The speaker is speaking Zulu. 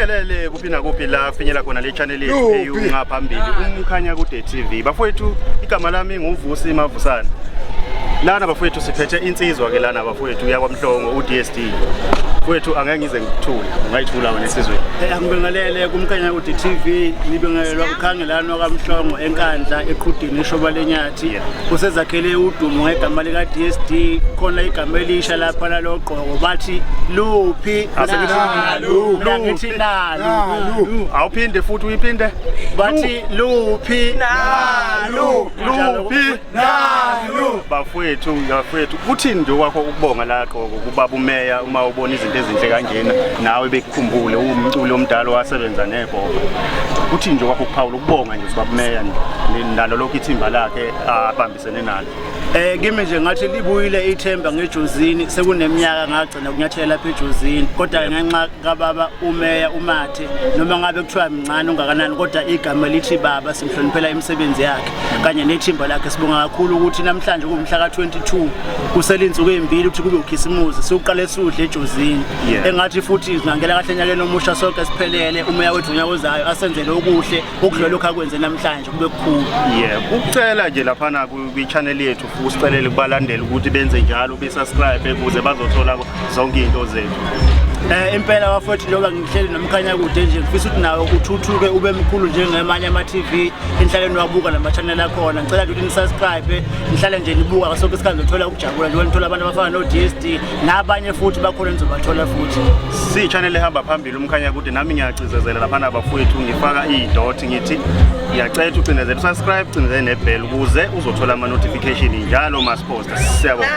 Ngibingelele kuphi nakuphi la kufinyela khona le channel yethu eyungaphambili umkhanya kude TV. Bafowethu, igama lami nguVusi Mavusana. Lana bafowethu siphethe insizwa ke lana bafowethu yakwaMhlongo uDSD. Mfowethu, angeke ngize ngikuthule, ungayithula wena esizweni. Angibingelele kumkhanya kude TV, ngibingelelwa ukhangelano kaMhlongo eNkandla eqhudini ishoba lenyathi. Usezakhele udumo ngegama lika DSD, khona igama elisha lapha lalogqoko bathi luphi? Nalu. Mina ngithi nalu. Awuphinde futhi uyiphinde. Bathi luphi? Nalu. Luphi? Nalu. Bafowethu, bafowethu, kuthini nje kwakho ukubonga la gqoko kubaba umeya uma ubona izinto ezinhle kanjena nawe bekukhumbule uwumculi omdala owasebenza nebhoba. Kuthini nje kwakho ukuphawula ukubonga nje ubaba umeya nalo lokho ithimba lakhe abambisene nalo? Kimi nje ngathi libuyile ithemba ngeJozini, sekuneminyaka ngagcina ukunyathela lapha eJozini, kodwa ngenxa kababa umeya uMathe, noma ngabe kuthiwa mncane ungakanani, kodwa igama lithi baba, simhloniphela imisebenzi yakhe kanye nethimba lakhe. Sibonga kakhulu ukuthi namhlanje kuwumhla ka-22, kusele insuku ey'mbili ukuthi kube ukhisimuzi, siwuqale siwudle eJozini. Engathi futhi singangena kahle enyakeni omusha sonke siphelele, umoya wethu unyaka ozayo asenzele okuhle okudlula lokhu akwenze namhlanje, kube kukhulu. Yeah, ukucela nje laphana kwi-channel yethu futhi sicelele kubalandeli ukuthi benze njalo, be-subscribe ukuze bazothola zonke iy'nto zethu. Impela bafowethu, njengoba ngihleli nomkhanya kude nje, ngifisa ukuthi nawe uthuthuke ube mkhulu njengamanye ama-TV enhlaleni wabuka nama-channel akhona. Ngicela nje ukuthi ni-subscribe, nihlale nje nibuka ngaso sonke isikhathi, nizothola ukujabula njengoba nithola abantu abafana no-DSD nabanye futhi bakhona nizobathola futhi. Siyi-channel ehamba phambili umkhanya kude, nami ngiyacizezela laphana bafowethu, ngifaka iy'dot, ngithi ngiyacela ukuthi ucindezele usubscribe, ucindezele nebell ukuze uzothola ama-notification njalo masiposta. Siyabonga.